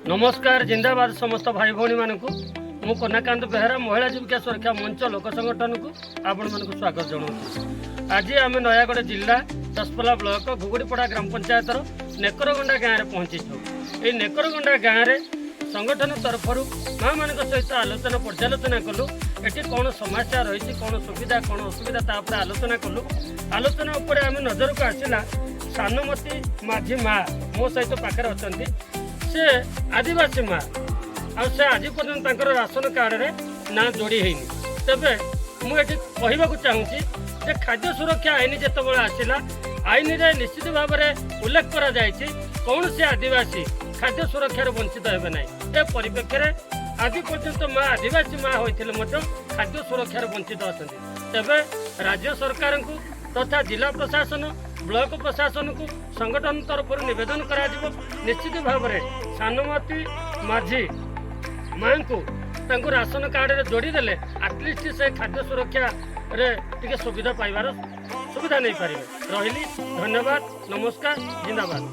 ନମସ୍କାର, ଜିନ୍ଦାବାଦ ସମସ୍ତ ଭାଇ ଭଉଣୀମାନଙ୍କୁ। ମୁଁ କନାକାନ୍ତ ବେହେରା, ମହିଳା ଜୀବିକା ସୁରକ୍ଷା ମଞ୍ଚ ଲୋକ ସଂଗଠନକୁ ଆପଣମାନଙ୍କୁ ସ୍ୱାଗତ ଜଣାଉଛି। ଆଜି ଆମେ ନୟାଗଡ଼ ଜିଲ୍ଲା ଦଶପଲ୍ଲା ବ୍ଲକ ଘୁଗୁଡ଼ିପଡ଼ା ଗ୍ରାମ ପଞ୍ଚାୟତର ନେକରଗଣ୍ଡା ଗାଁରେ ପହଞ୍ଚିଛୁ। ଏହି ନେକରଗଣ୍ଡା ଗାଁରେ ସଂଗଠନ ତରଫରୁ ମାଆମାନଙ୍କ ସହିତ ଆଲୋଚନା ପର୍ଯ୍ୟାଲୋଚନା କଲୁ। ଏଠି କ'ଣ ସମସ୍ୟା ରହିଛି, କ'ଣ ସୁବିଧା, କ'ଣ ଅସୁବିଧା, ତା ଉପରେ ଆଲୋଚନା କଲୁ। ଆଲୋଚନା ଉପରେ ଆମେ ନଜରକୁ ଆସିଲା, ସାନମତି ମାଝୀ ମା ମୋ ସହିତ ପାଖରେ ଅଛନ୍ତି। ସେ ଆଦିବାସୀ ମା ଆଉ ସେ ଆଜି ପର୍ଯ୍ୟନ୍ତ ତାଙ୍କର ରାସନ କାର୍ଡ଼ରେ ନାଁ ଯୋଡ଼ି ହେଇନି। ତେବେ ମୁଁ ଏଠି କହିବାକୁ ଚାହୁଁଛି ଯେ ଖାଦ୍ୟ ସୁରକ୍ଷା ଆଇନ ଯେତେବେଳେ ଆସିଲା, ଆଇନରେ ନିଶ୍ଚିତ ଭାବରେ ଉଲ୍ଲେଖ କରାଯାଇଛି, କୌଣସି ଆଦିବାସୀ ଖାଦ୍ୟ ସୁରକ୍ଷାରୁ ବଞ୍ଚିତ ହେବେ ନାହିଁ। ଏ ପରିପ୍ରେକ୍ଷୀରେ ଆଜି ପର୍ଯ୍ୟନ୍ତ ମା ଆଦିବାସୀ ମା ହୋଇଥିଲେ ମଧ୍ୟ ଖାଦ୍ୟ ସୁରକ୍ଷାରୁ ବଞ୍ଚିତ ଅଛନ୍ତି। ତେବେ ରାଜ୍ୟ ସରକାରଙ୍କୁ ତଥା ଜିଲ୍ଲା ପ୍ରଶାସନ, ବ୍ଲକ ପ୍ରଶାସନକୁ ସଂଗଠନ ତରଫରୁ ନିବେଦନ କରାଯିବ, ନିଶ୍ଚିତ ଭାବରେ ସାନମତି ମାଝୀ ମାଙ୍କୁ ତାଙ୍କୁ ରାସନ କାର୍ଡ଼ରେ ଯୋଡ଼ି ଦେଲେ ଆଟଲିଷ୍ଟ ସେ ଖାଦ୍ୟ ସୁରକ୍ଷାରେ ଟିକେ ସୁବିଧା ପାଇବାର ସୁବିଧା ନେଇପାରିବେ। ରହିଲି, ଧନ୍ୟବାଦ, ନମସ୍କାର, ଜିନ୍ଦାବାଦ।